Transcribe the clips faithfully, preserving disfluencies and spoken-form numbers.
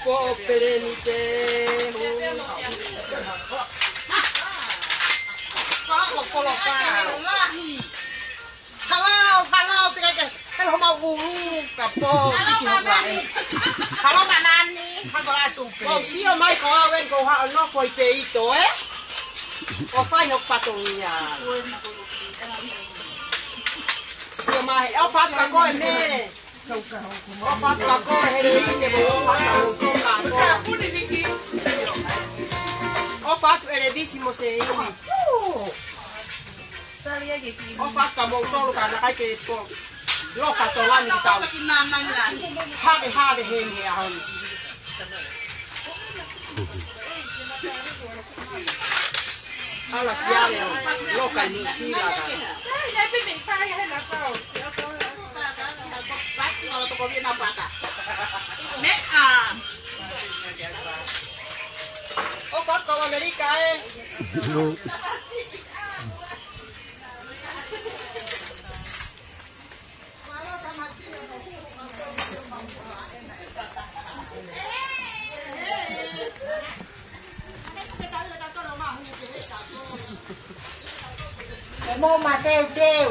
Ko Pelenite, Halo, halo, te ke, ke, halo mau ulu, ka po, tiki hua e. Halo manani, hako la tupe. Ko sio mai ko awe ko ha no ko i peito, e? Ko fai ho patongia. Sio mai, o faka ko e me. O faka ko e hele i te mo faka ko ka ko. O faka ele bisi mo se i. O faka mo tolo ka na kai ke po. Lo ka to lani ka. Have, have he he a hon. Ala siale o. Lo ka ni sila ka. Me a. O faka o Amerika e. E mo mateuteu.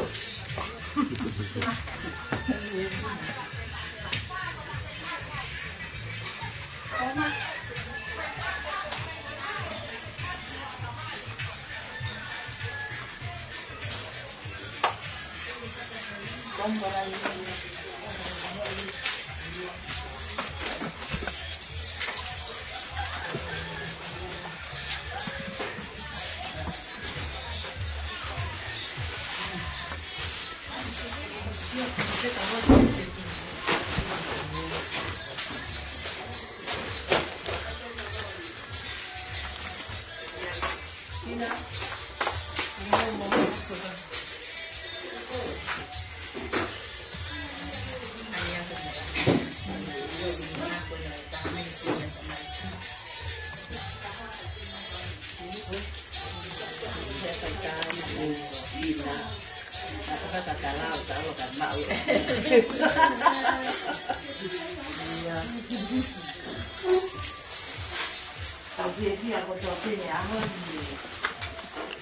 Tau fiefia kotoa pē he ʻaho ni.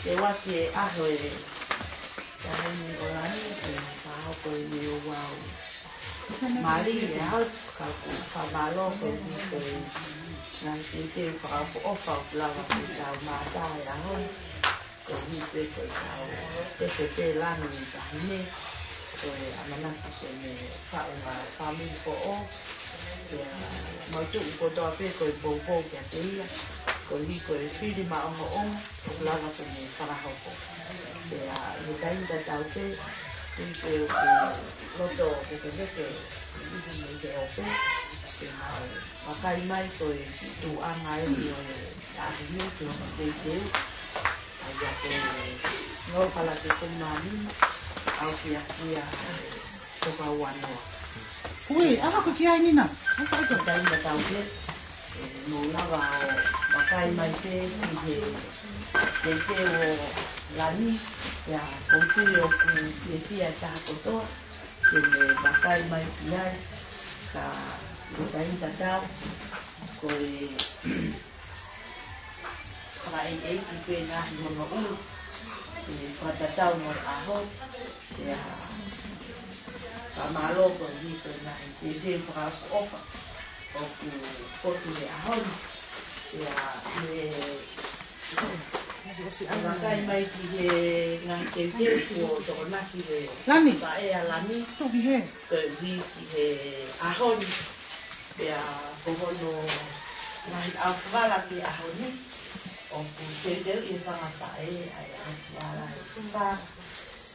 Te u ʻoatu e ʻaho e, ʻaho ni ʻo lani, ʻe pāho ko e ni o wau. Mali e ʻaho, ka ʻoku fakamālō ko e ni ko e ngaahi teuteu fakaʻofoʻofa ʻoku lava ke tau mātā he ʻaho ni. Ko e ni pē ko e tau, te te te lanu ni tahi ne, ko e ʻamanaki ko e ne faʻu ngā fāmili ko ʻo, Pea mau tuʻu kotoa pē ko e poupou kiate ia, koeʻuhi ko e fili maʻongoʻonga, ʻoku lava ke ne fakahoko. Pea ʻi he taimi tatau pē, ʻi he ʻoku loto kekeleke, ʻi he ʻi he ope, pea mau vakai mai ko e tuʻunga eni ʻo e ʻaho ni ki hono teuteu, ʻa ia ko e ngaahi fala ke ko mani, au kia kia, Tokauanoa. Ui, ʻaka ko kia nina. ʻAka ko taimi tatau pē, ʻe, mou lava ʻo vakai mai pē ki he, ki he teuteu ʻo lani, pea ʻoku ou tui ʻoku fiefia e taha kotoa, ke ne vakai mai ki ai, ka ko taimi tatau, ko e, fakaʻeiʻeiki pē ngaahi hono ʻulu, ʻe, fakatatau mo e ʻaho, pea, fakamālō koeʻuhi ko e ngaahi teuteu fakaʻofoʻofa ʻoku fotu he ʻaho ni, pea, ʻi he Vakai mai ki he ngaahi teuteu kuo tokonaki ʻe Lani. Faʻē ʻa Lani. Toki he. Koeʻuhi ki he ʻaho ni. Pea ko hono ngaahi ʻaufuvala ki he ʻaho ni. ʻOku teuteuʻi ʻe he fanga faʻē ʻa e ʻaufuvala ʻe fā.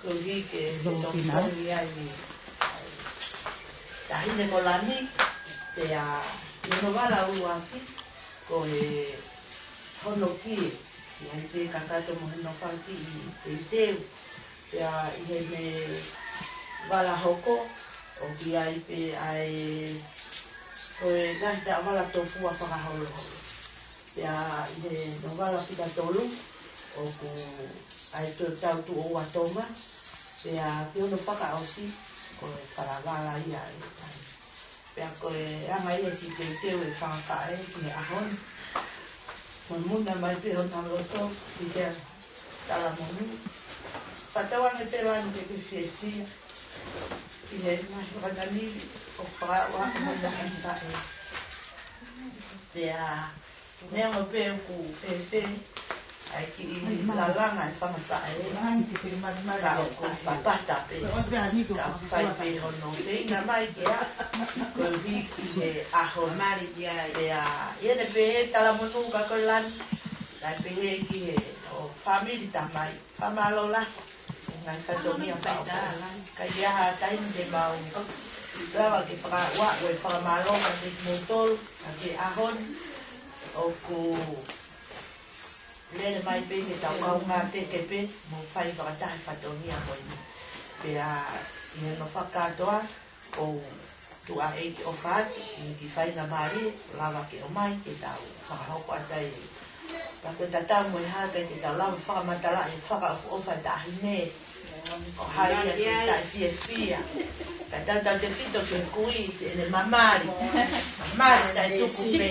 Koeʻuhi ke tomutomu ai ni. Taʻahine ko Lani, pea ʻi hono vala ʻuluaki, ko e hono kie, ʻi ai pē kakato mo hono fanga kiʻi teuteu. Pea ʻi heʻene vala hoko, ʻoku ʻi ai pē ʻa e, ko e ngaahi taʻovala tofua fakaholoholo. Pea ʻi hono vala fika tolu, ʻoku ʻi ai e tau tuʻo ua Tonga, pea ki hono fakaʻosi, ko e falavala ia ʻe tahi. Pea ko e anga ia siʻi teuteu ʻa e fanga faʻē ki he ʻaho ni. Mo e muna mai pē honau loto, ki he talamonū. Fakatauange pē Lani ke ke fiefia. Ki he ngaahi fakananili, ʻo fakaʻuaʻa mo e ngaahi faʻē. Pea, neongo pē ʻoku fēfē ʻa e kiʻi lalanga ʻa e fanga faʻē, ka ʻoku papata pē. Ka fai pē hono feinga mai ke ʻā, koeʻuhi ki he ʻaho ni. Pea, ʻi heʻene pehē talamonū ka ko Lani, kae pehē ki he ʻo fāmili tamai. Fakamālō lahi. Ngaahi fatongia fakaʻofoʻofa. Ka ʻi ai ha taimi te mau lava ke fakaʻuaʻa e fakamālō kiate kimoutolu, ka ki he ʻaho ni, ʻoku lele mai pē ke tau kaungā teke pē, mo fai fakataha e fatongia ko eni. Pea ʻi hono fakakātoa, ʻoku ou tuʻu ʻeiki ʻofa atu, ʻi he kiʻi faingamālie, lava ke ʻomai, ke tau fakahoko atu ai. Pea ko e tatau mo e hā, ke tau lava fakamatalaʻi e fakaʻofoʻofa ʻa e taʻahine. ʻO hai ia ke taʻefiefia. Ka tautautefito ki he kui, siʻene mamali. Mamali taʻetuku pē.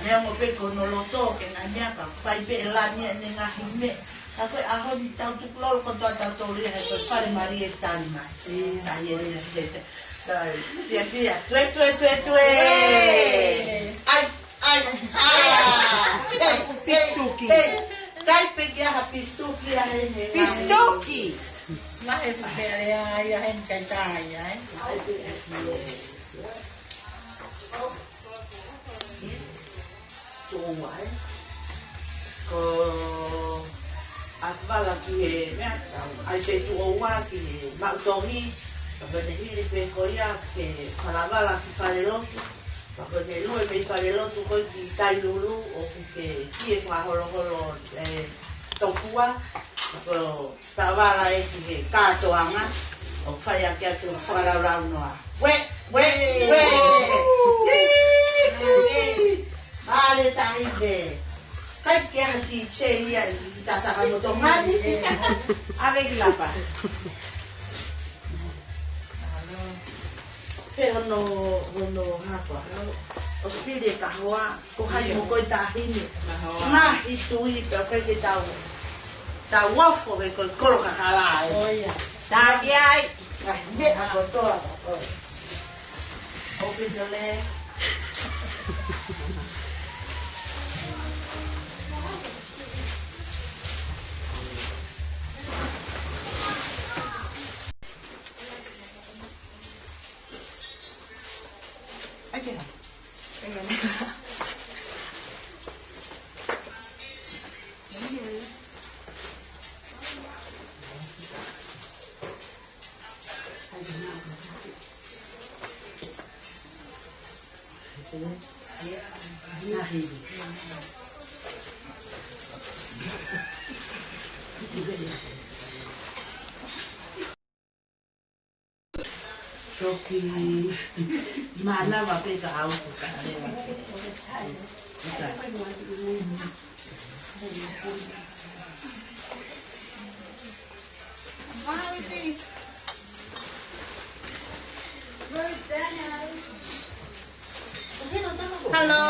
Neongo pē ko hono loto, ke ngaahi meʻa ka fai pē ʻe Lani ʻene ngaahi meʻa. Ka ko e ʻaho ni tau tukulolo kotoa tautolu ia he ko e fale mālie tali mai. Ka ia, ia, ia, ia. Ka, pia, pia. Tue, tue, tue, tue. Ai, ai, ai. Hei, hei, hei. Kai pē ki ha pistuki ia he, he. Pistuki. Lahi e fale ia, ia he kai tā ia, ē. Tuʻo ua, ē. Ko ʻAfala ki he meʻa, ʻai pē tuʻo ua ki he maʻu tohi, ka ko ʻene hili pē ko ia ke falavala ki falelotu, ka ko ʻene lue mei falelotu ko ē ki Tailulu ʻoku ke kie fakaholoholo, ē, tofua, ka ko Tavala ē ki he kātoanga, ʻo fai ake atu fakalaulaunoa. Ue, ue, ue. Mālie taʻahine. Kai ke ha DJ ia ʻi Sakamotu ni. ʻAve ki lapa. Pea hono, hono hapa. ʻOsi pili e kahoa. Ko hai mo koe taʻahine. Mahoa. Ngaahi tui pea ʻikai ke tau, tau ofo he ko e kolo kakala ē. ʻO ia. Taki ai. Ngaahi meʻa kotoa. Open your leg. ʻAi ke hā. Toki mānava pē ka ʻauku ka leva. Hello.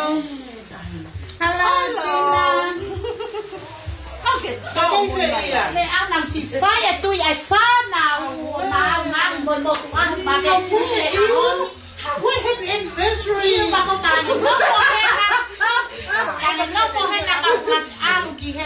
Hello, Tina. Okay, tau muna. He ʻanau si fai e tui ai fana u ma ngang mo mo tu anu ma ke si e aon. Happy anniversary. Ia ma ko ka ni no ko he na. Ka ni no ko he na ka ka alu ki he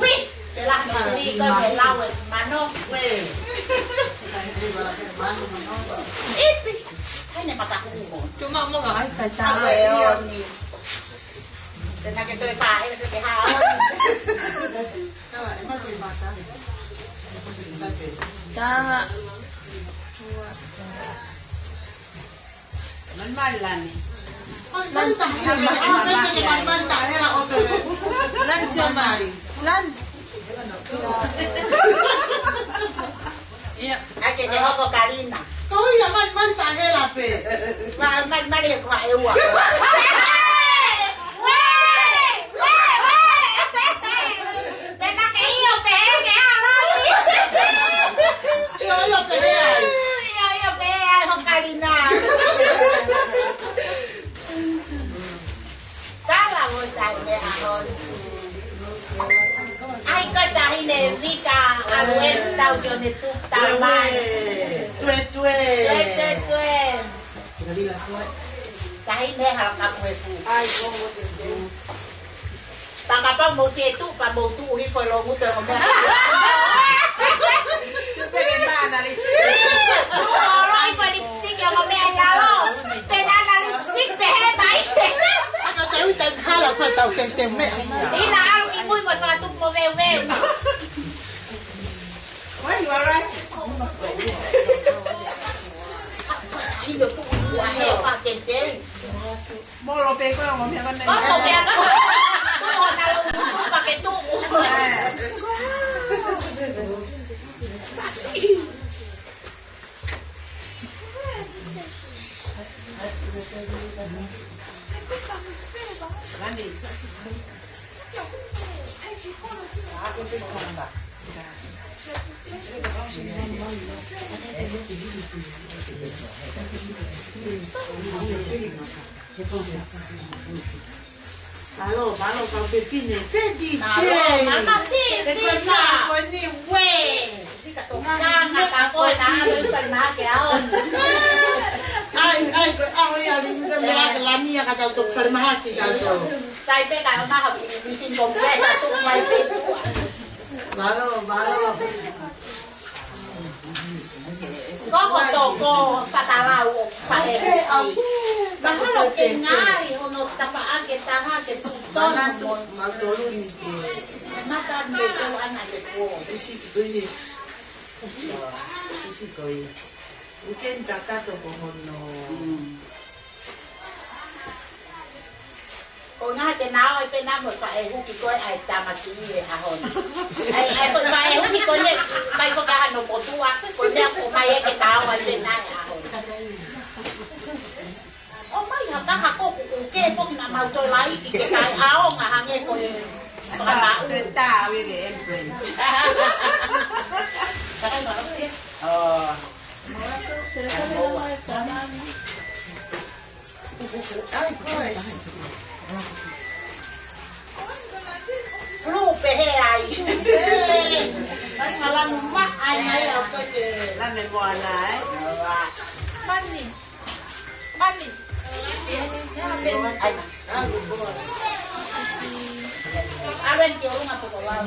ui. Pela no sili ko me lau e mano. Ue. Ipi. Hai ne matakumo. Cuma mau nggak ada cara. Awe oni. Tena ke toe faʻe, te ke hao. Taha. Malimali Lani. Lani, siʻi malimali. Malimali Tahela ʻo te. Lani, siʻi malimali. Lani. Ia. Ai ke te hoko Kalina. Ko ia malimali Tahela pē. Ma-, malimali he ko e ua. Ue! Ue! Ue! Pena ke ʻio pē ke ʻalu. ʻIo, ʻio pē ai. ʻIo, ʻio pē ai ho Kalina. Tala mo tai me ahon. Ai ko e taʻahine Vika, ʻalu ʻo tau ki ʻene tuʻu tau mai. Tue, tue. Tue, tue, tue. Taʻahine hala kapu e fu. Ai, ko mo te te. Pea kapau mou fie tuʻu, pea mou tuʻu hifo e longuta ʻo e meʻa. Pele mana lipstick. Tuʻu ʻo loi hifo e lipstick ʻo e meʻa ia lo. Pele ana lipstick pehē mai. Ana te ui te hala fai tau te te meʻa. ʻIna ʻalu ki mui mo fakatupu mo veuveu. Why you alright? ʻIo tuʻu ua he fakatete. Molo pē ko e ongo meʻa ko eni. Ongo meʻa ko. Tuʻu hona lo tuʻu pake tuʻu. Pasi. Lani. Mālō, mālō, kau fefine, Fedi Mālō, Cherry. Mālō, Fefine. He ko e meʻa ko eni ue. Fika tokanga, ka ko e nalo i falemahaki ʻaho ni. ʻAi, ʻai, ko e ʻaho ia, li, ni ka mea ka Lani ia ka tau toki falemahaki, ka tau. Sai pē ka o maha, mi sin ko mea, sa tu mai pē. Mālō, mālō. Koko toko fakalau ʻo faʻe. Mahalo ke ngali hono tapaʻaki e taha ke tuʻu tonu. Mana mo mautolu ni ke. Mata ni ke tau ana ke kuo. Isi, isi. Isi ko ia. Uken kakato ko hono. Ko ngā te nau e pena mo faʻe huki ko e ʻai tamasiʻi e ʻaho ni. ʻAi, ʻai ko faʻe huki ko ne, mai ko kaha no potua, ko ne ko mai e ke tau ai pena e ʻaho ni. ʻO mai ha kaha ko ku ke foki na mau toi lai ki ke kai ʻaonga hangē ko e. Ka ta, ka ta, we ke entrance. Sakai maro ke. Oh. Ai, ko e. Lu pehē ai. Ai, ngalanu ma, ai, ai, au ko ke. Lane moana, eh? Mani. Mani. Ai. Awen ke olunga toko lau.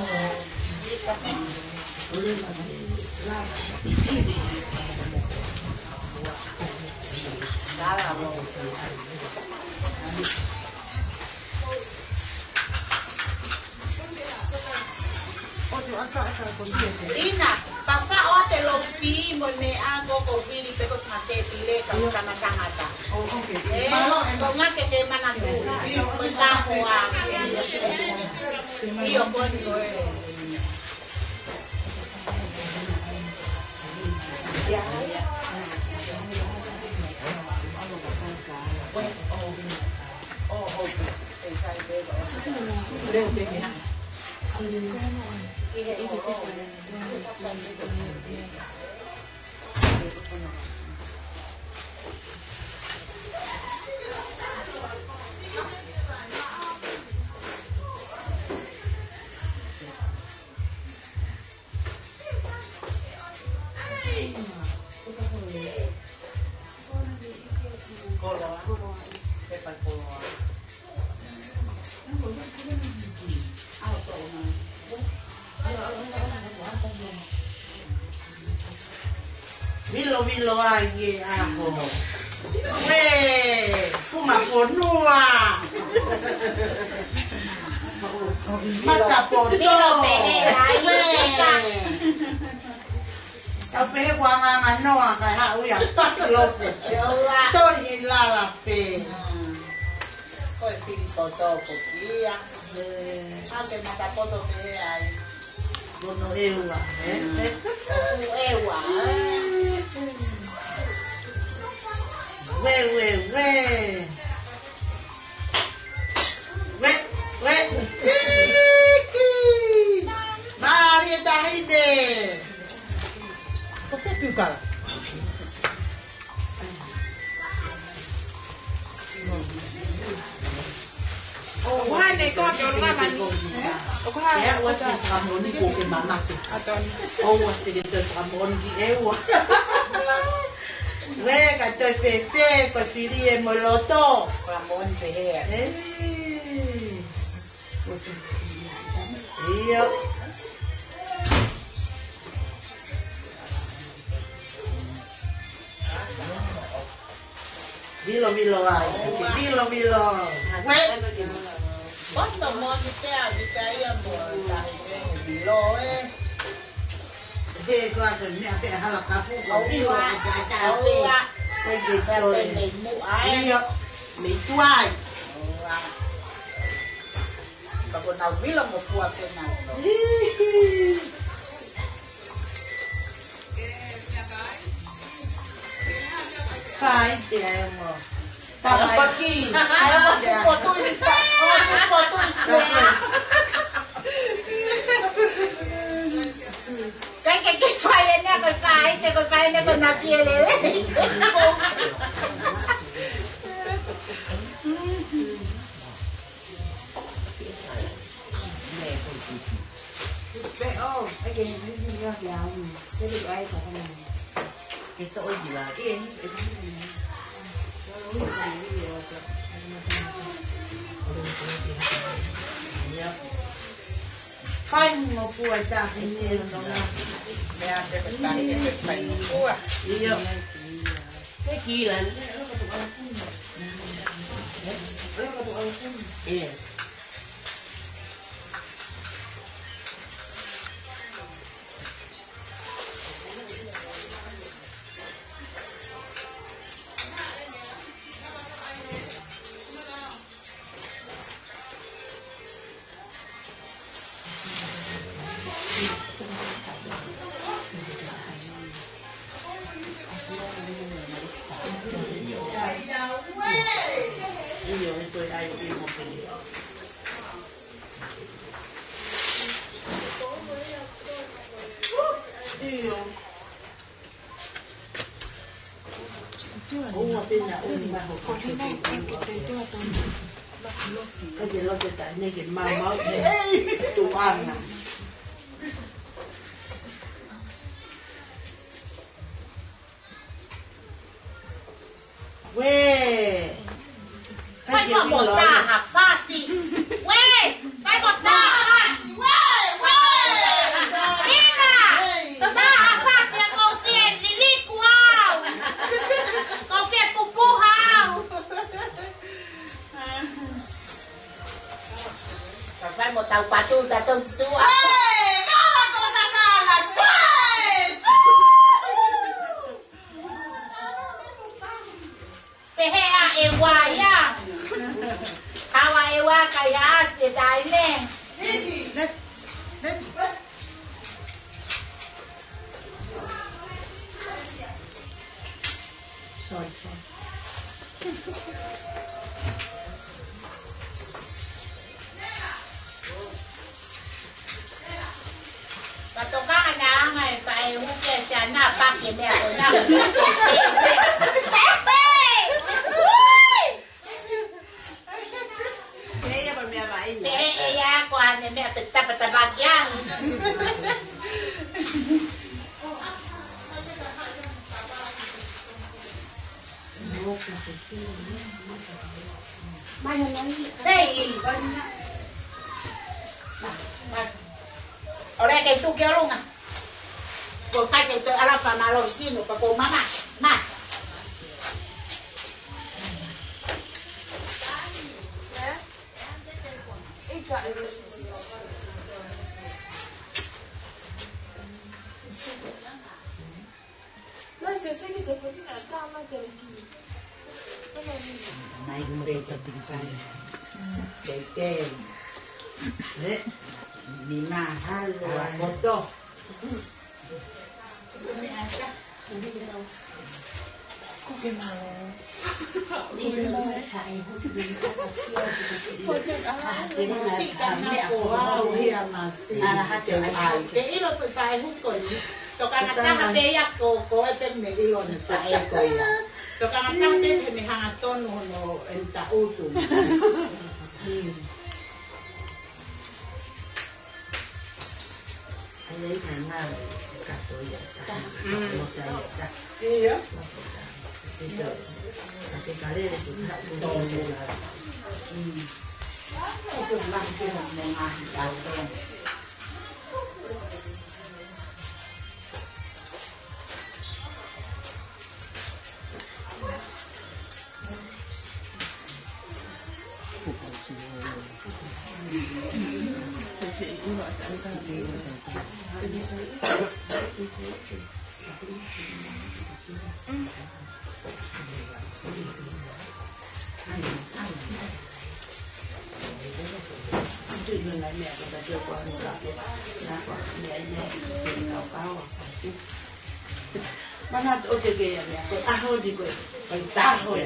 ʻIna, pasa ʻo te losi mo me a go ko fili pe ko sma te pile ka ka na tangata. Oh, okay. Eh, ko ngā ke ke manatu. Ko i ka hoa. ʻIo ko ni ko e. Vilo vilo ai e ʻaho. Uē, kuma fonua. Mata poto. Vilo pehē ai. Uē. Tau pehē kuo nganganoa kae haʻu ia paki lose. Toli ʻi lala pē. Ko e fili poto ko kia. Ē. Hake mata poto pehē ai. Kono ʻEua, ē? Kono ʻEua, ē? Uē, uē, uē. Uē, uē. Mālie taʻahine. Ko fē fiu kala? ʻO hane ko ke ʻolunga mani. ʻOku hā. ʻOua te ke fakamoʻoni ko ke mamake. ʻOua. ʻOua te ke toe fakamoʻoni ki ʻEua. Uē, ka toe fēfē, ko e fili e mo loto. Fakamoʻoni pehē. Ē. ʻIo. Vilo vilo ai. Vilo vilo. Uē. Poto mo ki pea, ki pea ia mo, tahi e, vilo e. He ko atu mea pē hala kapu, ko vilo ʻa e taʻataʻa pē. ʻOua. Ko e ke toe. Mei muʻa e. ʻIo. Mei tuai. ʻOua. Ka ko nau vilo mo fua pē nau. Hihi. Faʻite ai mo. Tafaiki. Ai mo si potu i ta. Mo si potu i ta. Kai ke ke fai ʻene ko faʻite, ko faʻite ko na pielele. Fai mo fua e tahi ni e nonga. Mea te fai, te fai mo fua. ʻIo. Te kila. ʻIo. ʻIo. ʻOua pē naʻa ʻomi maho ko Lina i ke te te atu. Ka ke loto ta ne ke maumau. Tuʻanga. Uē. Fai mo mo taha fasi. Uē, fai mo taha fasi. Uē, uē. Ina. Taha fasi a ko fie viliku au. Ko fie pupuha Tau patu, tau tau tua. Hei, kala, kala, kala, kala, kala. Pehē ʻe ua ia. Kaua ʻe ua ka ia ʻasi e taime. Sorry, sorry. Ka tokanga naʻa ʻange ʻe faʻē huke sia na pake meʻa ko na. Pehē ʻe ia ko ʻene meʻa pe tapatapa kiang. Sei. ʻOua ke tuku ki ʻolunga. Ko kai ke te alafa na lo sino ka ko mama. Ma. Mai mure i topiki fale. Tete. Eh? Ni mahalo a koto. Ko ke malo. Ko ke malo. Ko ke malo. Ko ke malo. Ke ʻilo pe faʻē huke ni. Tokanga taha pē ia ko, ko e pē me ʻilo ne faʻē ko ia. Tokanga taha pē he me hanga tonu hono ʻenitaʻutu. Mm. Ai, ai, ka na, ka ko ia, ka. Mm. Ka ko ia, ka. Ia. Ka ke kalele, ka ko ia. Mm. Ko ke lahi ke mo ngahi ka ko. Manatu ʻo te ke ia mea, ko e ʻaho ni ko e, ko e taho e.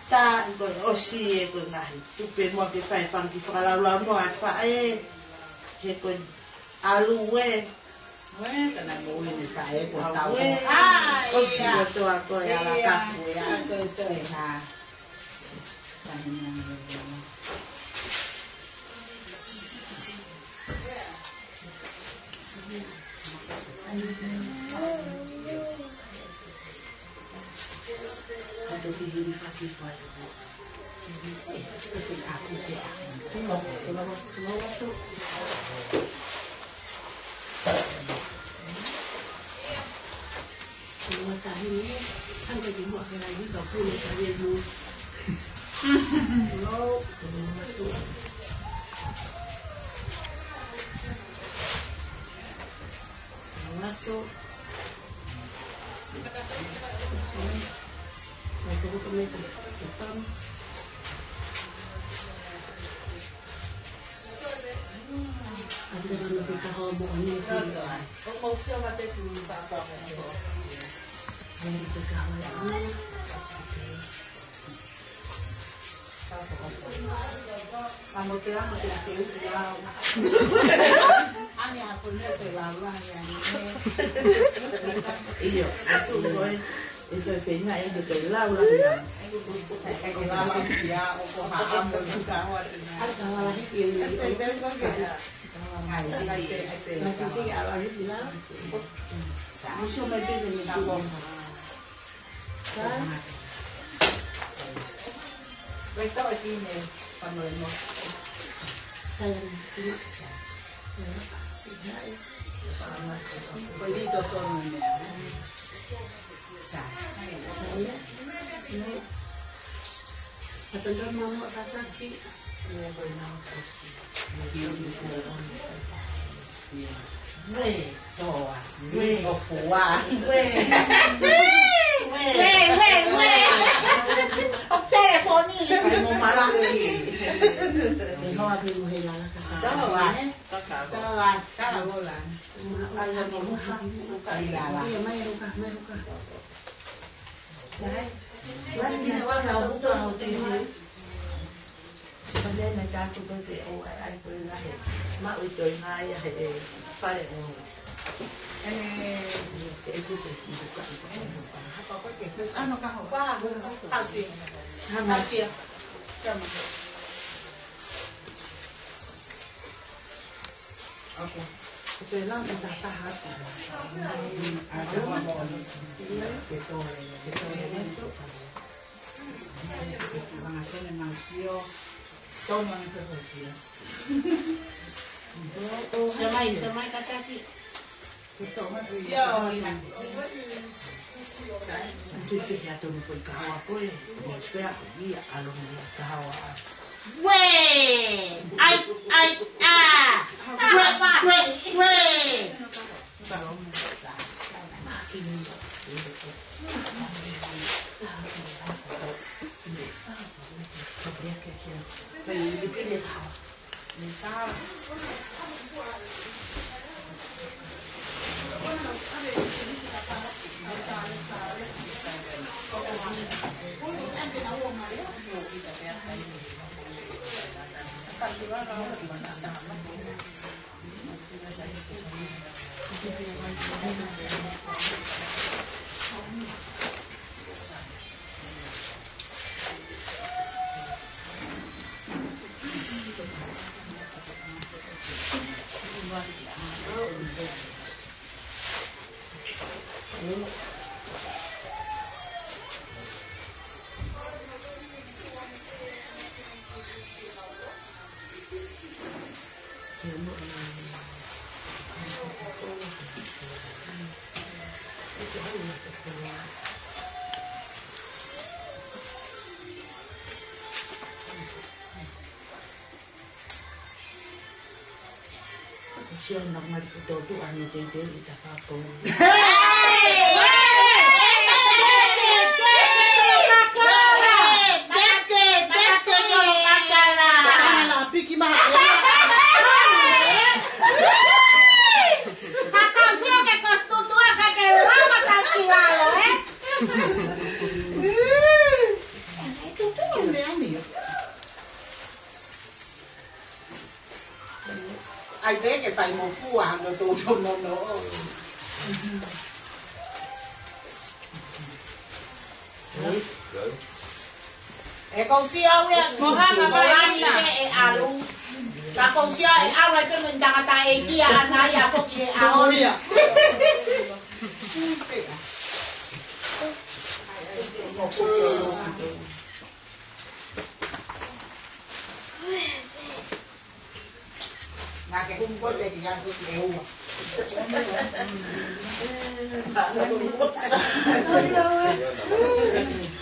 Ta ko e ʻosi e ko e ngaahi tupe mo ke fai fanga kiʻi fakalaulaunoa ʻa e faʻē, he ko e ʻalu e. Ue, ka na mo ui ni faʻē ko tau. Ue. Ai, ʻosi ia. Ko toa ko e ala kapu ia. Ia, ko e toe ha. ʻIo, ʻa tu ko e, ʻe toe feinga ʻe ke toe lau lahi ʻa. Ue, toa, ue, ʻofua. Ue. Ue, ue, ue. ʻO telefoni. Kai mo malaki. Ke hoa pē mo he lala ka sa. Toa. Toa, kala vola. Ai, ai, mo muka, muka i lala. Ia, mai ruka, mai ruka. Sai. Mai, mai, mai, mai, mai, mai, mai. Sipale na taku ko te o ai ai ko e lahe. Ma ui toi ngai ai e pale o. Ene. E ku te i ka i ka. Hapa ko ke. Ano ka ho. Pa. Asia. Hama. Asia. Kama. Ako. Ko te lau ka ta taha. Ke tole, ke tole. Siʻomai, siʻomai kātaki. Siʻomai. Tui ke hea tonu ko e kahawa ko e. Mo spea ko ia ʻalo mo ia kahawa. Ue! Ai, ai, a! Ue, ue, ue! Sio na mali ko tō tu anu teitei i ta kako. Piki maha. Matau sio ke kostutua ka ke lama tau ki lalo, ē? Ē, tutu ʻo meʻa ni. Ai, pē ke fai mo fua, no to, to, no, no. ʻE kau sio au ia, ko hanga ko hanga ʻe ʻalu. Ka kau sio e ʻalu ai pē mo e tangataʻeiki ʻana ia foki e ʻalu. Ia. Naʻa ke humu ko te ki atu ki e ua.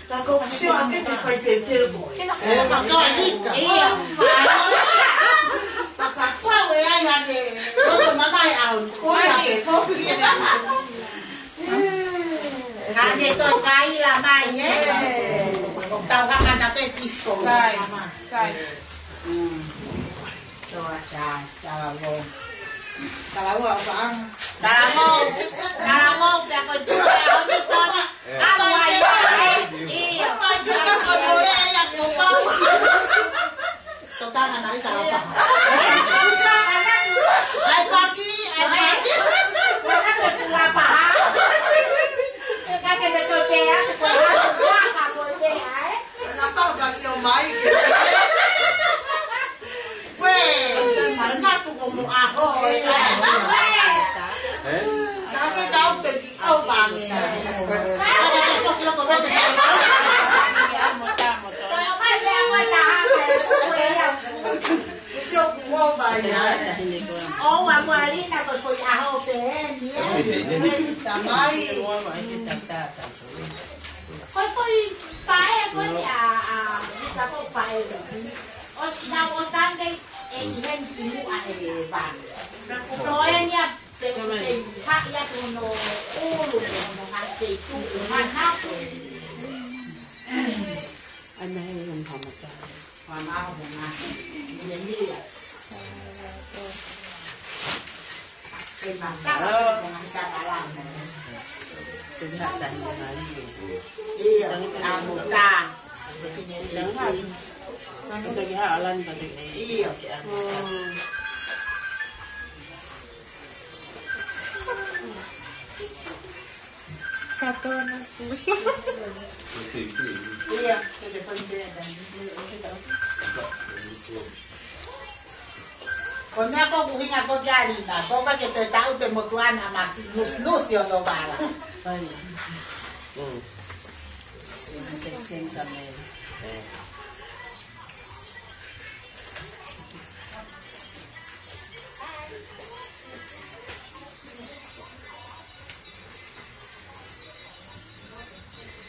Ka ko sio ake te fai te te ko. Kena ko ma ka ika. Ia. Papa kua we ai ake. Ko mama e au. Ko ia ke ko. Ka ne toe kaila mai, ē? Tau hanga na te kiso. Sai, sai. Mm. Toa, sai, talavou. Talavou, apa ang? Talavou, talavou, pea ko e tuʻu, pea ko e tuʻu. Alo ai, ē? Io. Ko e tuʻu, ko e tuʻu, ē, ia, ko e pau. Tokanga na i ka lapa. Ai paki, ai paki. Ka ke me ko pea, ko pea, ko pea, ē? Na pau ka sio mai ke. Ue, na tu ko mo aho, ē. Ē? Ka ke kau te ki au bangi. Ai, ai, ai, foki loko, foki loko. Sio ki mo vai ai. ʻOua muʻa lina ko e foʻi ʻaho pehē ni, ē. Ue, tamai. Ko e foʻi pae ko eni ʻa, ʻa, ka ko e pae. ʻOsi na o tange. ʻI heni ki muʻa e vanu. Ko eni ia pe, pe haʻi atu hono ʻulu, hono hake i tuʻu, mai haku. Ana he on hamata. Mama, mama. Ia, ia. Ke mata, mama, kita kalam. Ia, amo ta. Ia. Katona. Ia, ke te fai pē ʻa e. Ko e meʻa ko ē ʻoku ʻuhinga ko ē ki ai Lina, ko e ke te tau te motuʻa na masi nus, nusi ʻo tō pala. Ai. Mm. Sen, sen kamera.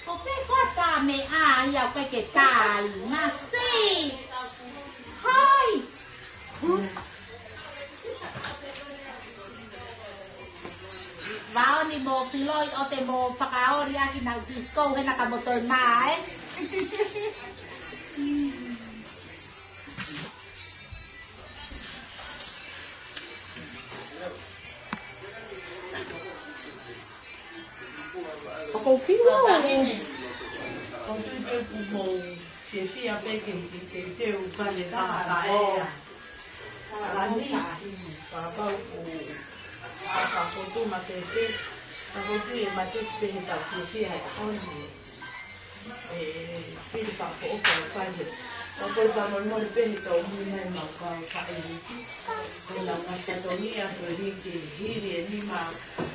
Ko pe ko ta me a ia pe ke tai. Masi. Hai. Vao ni mo piloi ʻo te mo fakaoli ʻaki nau disco hena ka mo toe mai. ʻOku ou fiu au. ʻOku ou fiu pē ʻoku mou fiefia pē ke, ke, ke teu fale ka ʻea. Lani, pāpau ko a ka fotu ma te pē, ka fotu e ma te pē he tau fiefia he ʻaho ni. E, pili pāpau ʻoku fai he. Ka ko e fakamolemole pē he tau mui mai mau kau faʻē. Ko e lau ngata toni a ko e hiki, hili e nima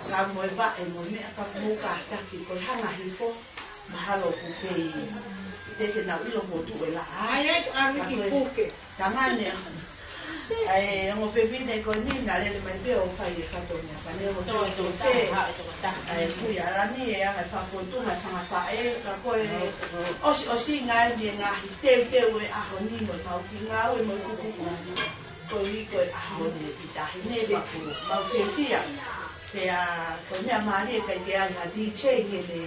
ka mo e vaʻe mo e meʻa ka mo ka taki ko e hanga hifo. Mahalo ʻoku kei. Te ke nau ʻilo mo tuʻu e laʻā. Ai, ai, ko Ariki Puke. Tangane. Ai, ongo fefine ko eni na lele mai pē ʻo fai e fatongia. Ka ne ongo fefine ko te. Ai, kui ala ni e anga fakafotunga tanga faʻē. Ka ko e ʻosi, ʻosi ngai ni e ngaahi teuteu e ʻaho ni mo mau ki ngāue mo kukuku. Ko i ko e ʻaho ni ki tahi ne paku. Mau fiefia. Pea ko e meʻa mālie kai ke ai ha D J ke ne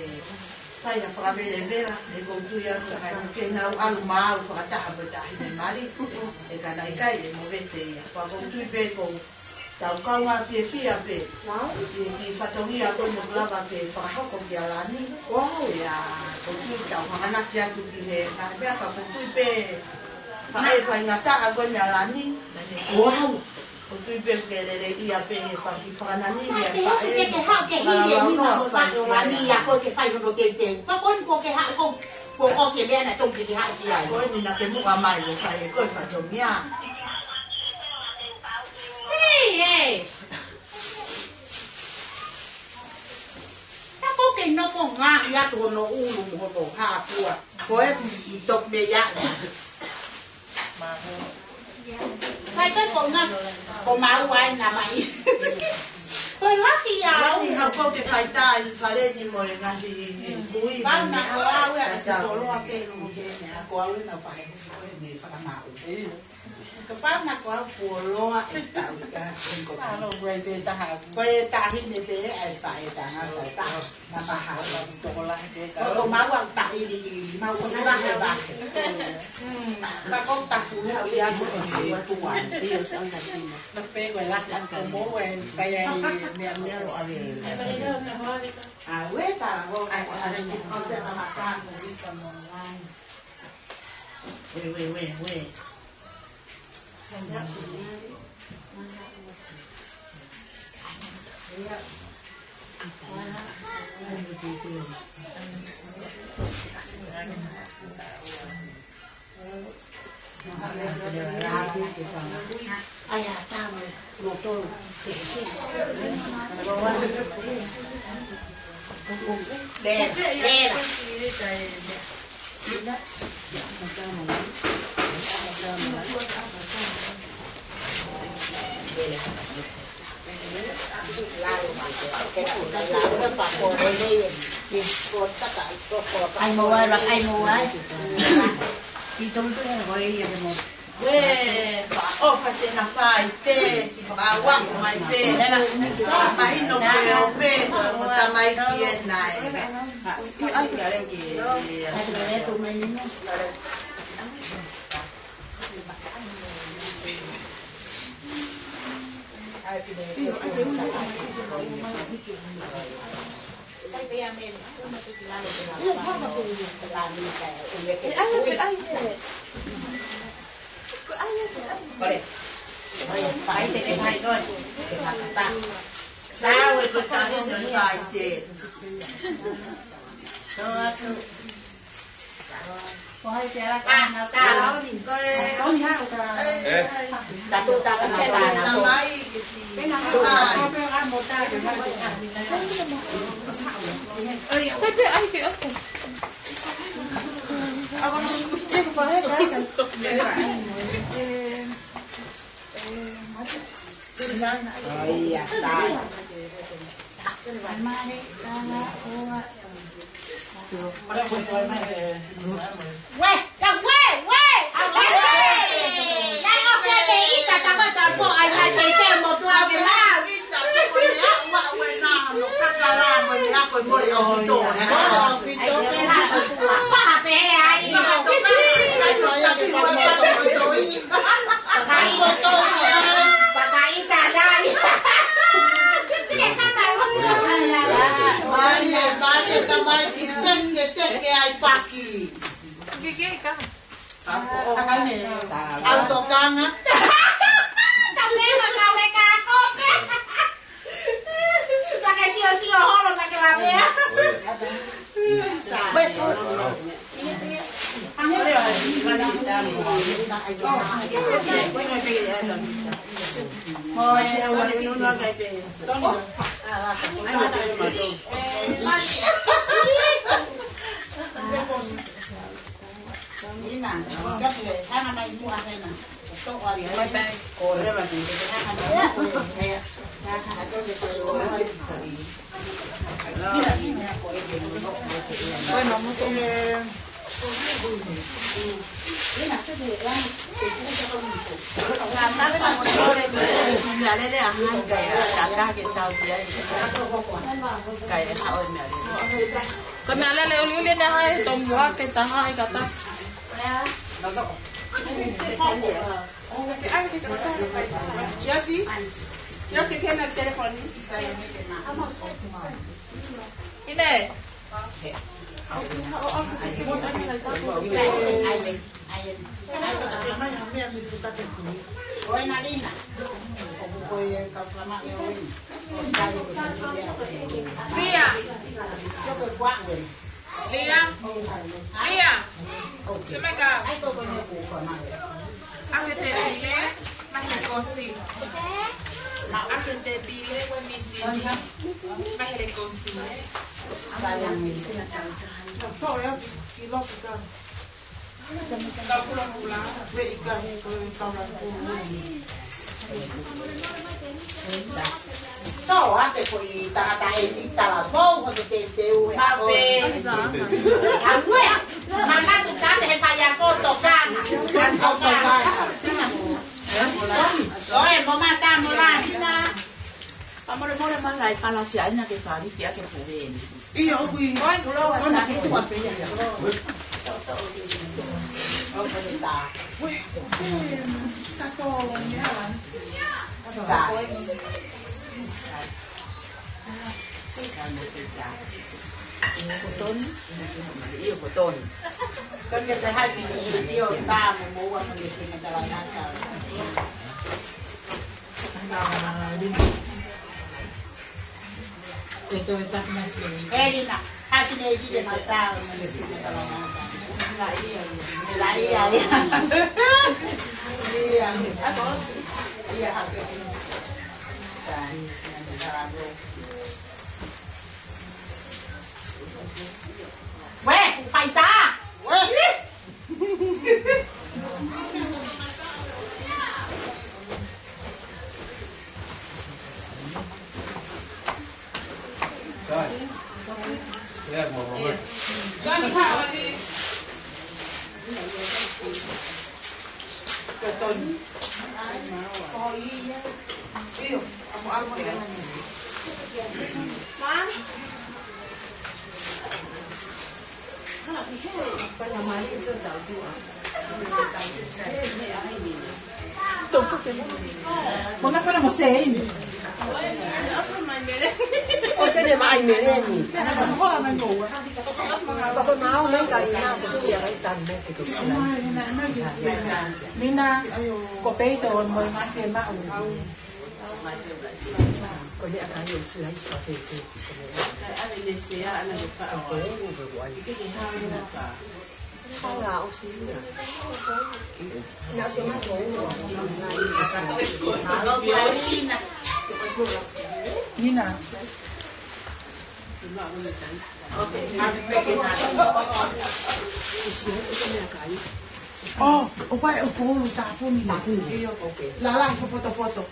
fai ha fakavelevela, ne kou tui atu kai ke nau ʻalu maau fakataha mo e taʻahine mali, e ka nai kai e movete ia. Pea kou tui pē ko tau kaungā fiefia pē, ki, ki fatongia ko eni ʻoku lava ke fakahoko kia Lani. Pea kou tui tau hanganaki atu ki he ngaahi meʻa ka kou tui pē, faʻē faingataʻa ko eni ʻa Lani. Wow. ʻOku ou tui pē ke lele ia pē he faki fakanani ia. Ke, ke, ke haʻu ke hili e nima mo fai o Lani ia ko e ke fai hono teuteu. Ka ko eni ko ke haʻu ko, ko ʻosi e meʻa na tau ke ke haʻu ki ai. Ko eni na ke muka mai ʻo fai ko e fatongia. Sei e. Ka ko ke nofo ngahi atu hono ʻulu mo hono hāpua. Ko e tok me ia. Sai kai ko nga, ko mau ai na mai. Ko e lahi ia. Lahi ha ko ke fai tā i fale ni mo e ngaahi kui. Pau na ko au e a soloa ke lu ke ne a ko au e na fai. Ko e me fakamau. Ko pau na ko au fuoloa e tau i ka ko. Alo, ko e te taha. Ko e tahi ne te ai fai tanga ta. Na maha. Tokolahi ke ka. Ko mau au tahiri i, mau ko se vahe vahe. Mm. Ka ko ta fulu ia ko e tuan. Na pe ko la sa ko mo e kai ai mea mea lo ave. A we ta ko ai ko ave ko se na maka ko i ka mo ngai. We, we, we, we. Ai mo ai, ai mo ai. Ki tolu tu ko ia ke mo. Ē, ʻofa te na fai te, si pa wa mai te. Mahino ko e ʻofa, ko tamaiki ena ē. Maria, Maria, tamai, ki teke, teke ai paki. Ke, ke, ka. Au tokanga. Tamai, ma kau le ka kope. Pake sio, sio, holo, pake la mea. Ko e meʻa lele ʻuliʻuli ʻene hae, tomuʻa ke taha ʻi kata. Kiasi? Kiasi, ke na telefoni. ʻIne. Lia. Lia. Lia. Semeka. ʻAke te pile, mahe kosi. ʻAke te pile, we misini, mahe kosi. Kau kulakula. Tō ake ko e tangata ʻe ni talavou ko e teuteu ʻe ako. Aue, manatu tate he faiako tokanga. ʻOe, mo mata mo lani. Ka mole mole mala e kalasi aina ke kalisi ake fueni. ʻIo, ʻoku ʻi. Oi. Ona ki tua pē ia. Ue, ue, kato mea la. Sa. Kotoni. ʻIo, kotoni. Kotoni ke te haʻi ni, ʻio, tā mo mo ua mo ke te me tala naka. Elina, hati ne i kike matau, ne i kike matau. La ia, ia. Ia. Ia, hati. Ue, faitā. Ue. Mo na fana mo se ini. O se ne mai mele ni. Hola mai mo. Ko ko mau mai ka ina ko si ai tan mo ke to sila. Mina, ko peito on mo ma se ma. Ko ne akai o sila isi ka peito. Nina. Oh, o pai o kolu tapu ni na. La la, fo poto poto.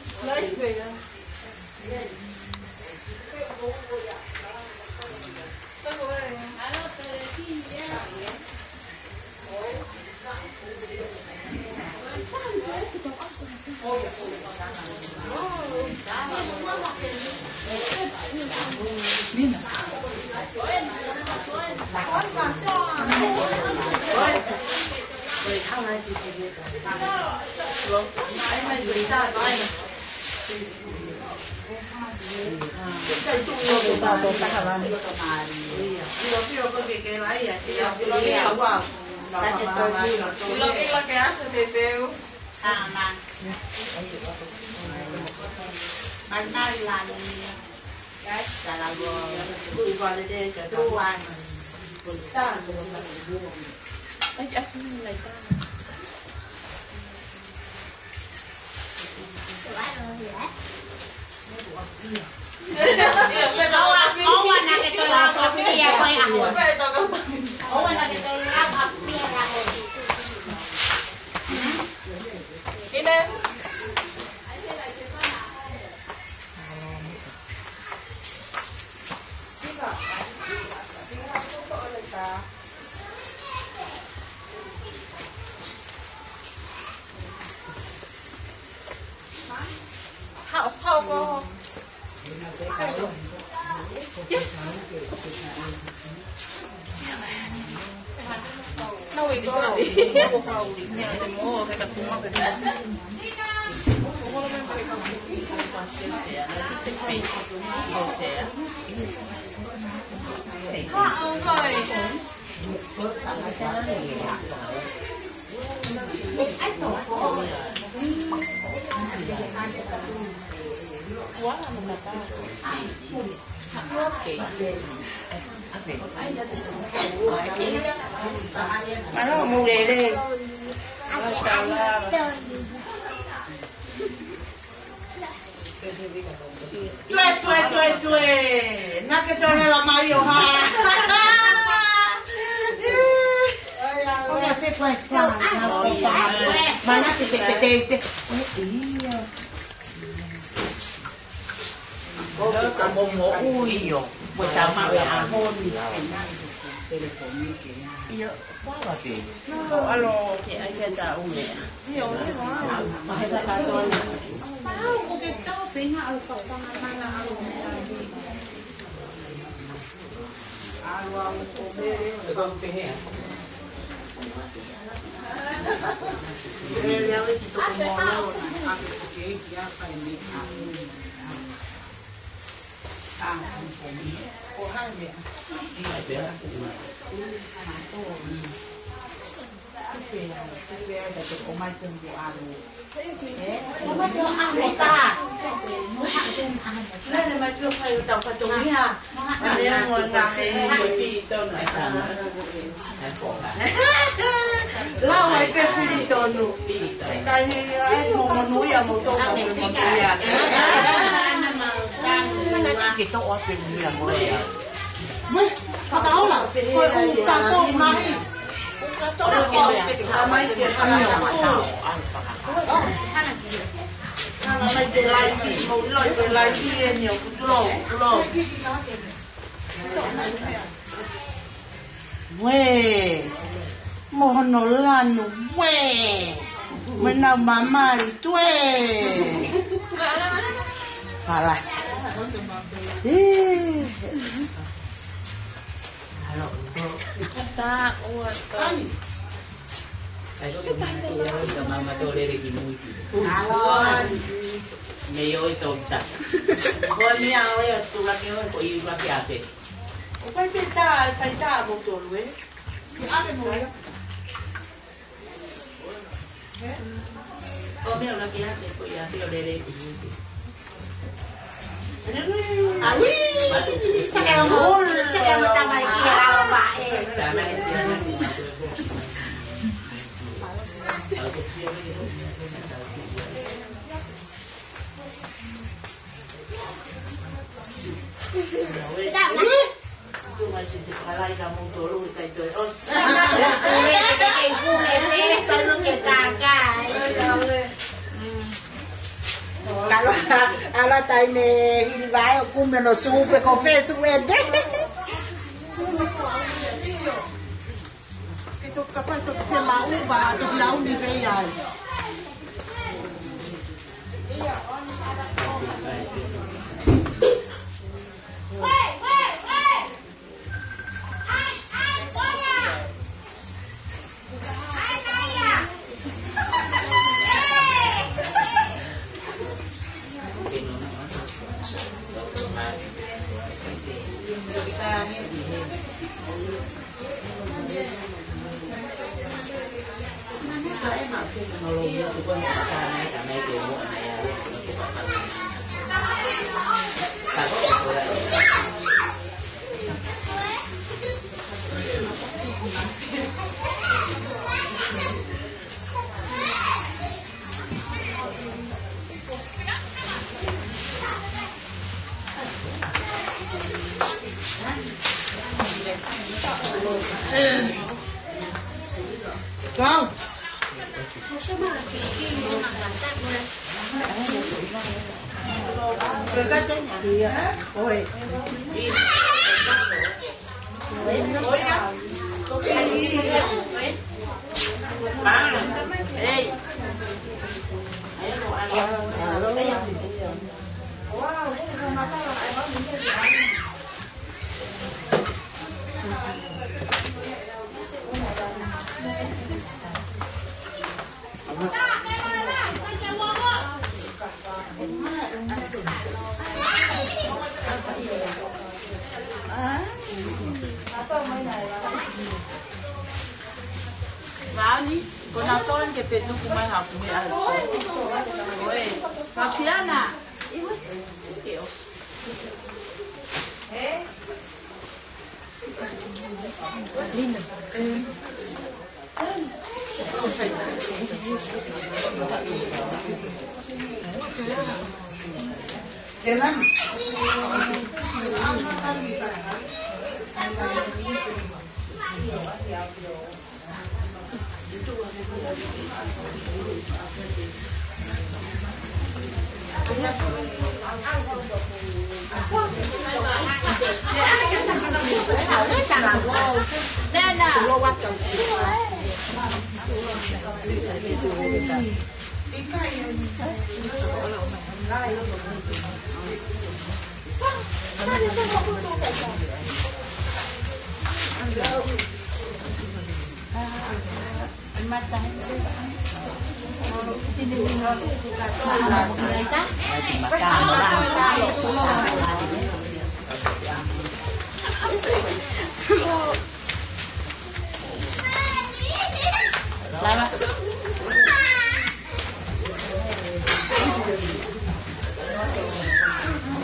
Mālō, mou lele. Tue, tue, tue, tue. Naʻa ke toe hela mai ʻo hā. Ko ia pe ko e fa. Mana te te te te. Ia. Ko ka mo mo uio. Ko ta ma e a honi. Ia. Ko ʻalo ke ʻai ke ta ume. Ia, o le vā. Pau, ko ke tau pena ʻalo faʻu panga mana ʻalo mea. ʻAlu au ko me. Ia, ia, ki toko mō ʻalo na, ake ko ke ki a fai me a. Lau ai pē fili tonu. Kai he ai mo monūʻia mo tō mo monūʻia. Ke tō ʻo pē monūʻia mo ia. Mui, fakaola, ko e ʻū kato mahi. ʻŪ kato mahi. Ka mai ke hana. Hana mai ke laivi, mo loi ke laivi e ni o kutulou, kutulou. Uē, mo hono lanu, uē. Mena mamali tue. Pala. Ih. Halo. Taʻu ua, taʻu. Ai, ko e mama tō lele ki mui ki. Halo. Mei o i tō ta. Ko e meʻa ʻo e atu ake ʻo e ko i ʻuluaki ake. ʻO fai pē tā, fai tā mo tolu ē. Ki ake mo ia. Ko e meʻa ʻuluaki ake ko ia ke ʻo lele ki mui ki. Aui, sake mo, sake mo tamai ki he lalo vaʻe. Ih! Tuʻu mai si te palai ka mo tolu ʻikai toe ʻosi. Kalo, ala taine hili vaʻe ʻo kumi hono supe ko fesu ede. Ke toki kapau toki ke maʻu ba, toki lau ni vei ai. Kau. Ia, ʻoe. Maoni, ko na tō ni ke petuku mai haku me alo. Oi, Fafiana. Iwe, ke o.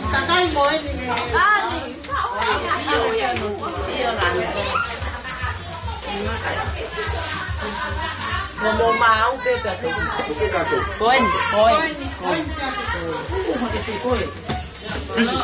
Kakai mo eni. Mo mau pē kato. Ko eni, ko eni. Ko eni. Pisi.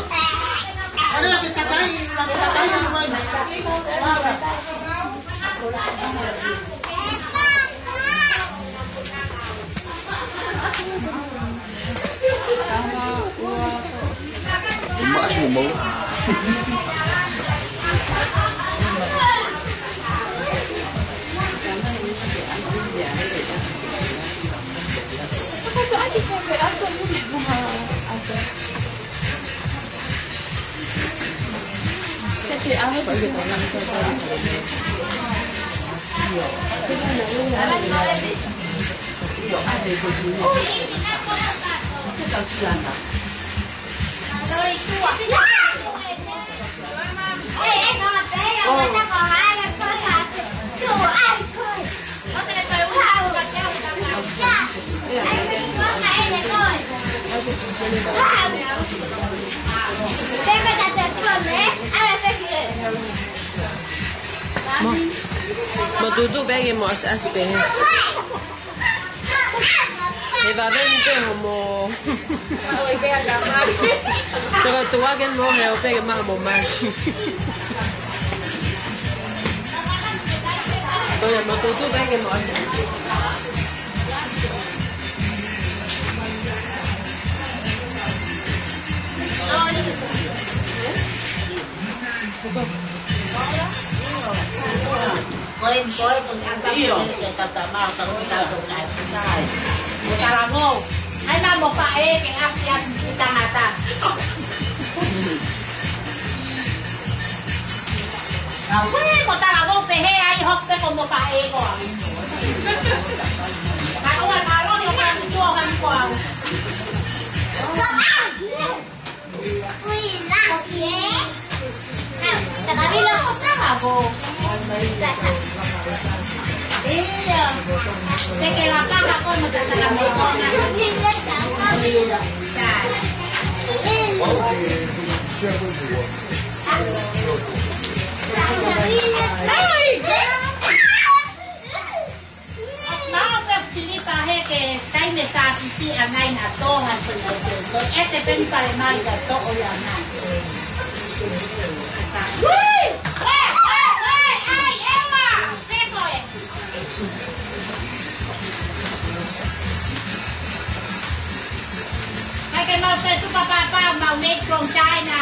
Mo, mo tutu pē ke mo as as pē. He vave ni pē hoʻomo. Saka tua ke mo he o pē ke maha mo masi. Ko ia mo tutu pē ke mo as as. Ko e, ko e, ko e, ʻio. Ko e talavou. ʻAi na mo faʻē ke ngasi atu ki tangata. Ka ui mo talavou pehē ai hoko pē ko mo faʻē ko au. Ka ua na lo ni o ka ni tuo ka ni ko au. Nau pē silipa he ke taimi sa titi a nai na toha ko i ko i ko i e te peni pale mai ka toʻo ia nai. Ui! Ue, ue, ue, ai, Ewa! Peko e. Hai ke mau pē tuka papa, mau made from China.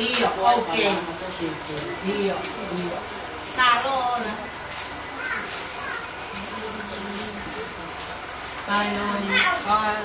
ʻIo, ok. ʻIo, ʻio. Ka lo na. Bye, Lori. Bye.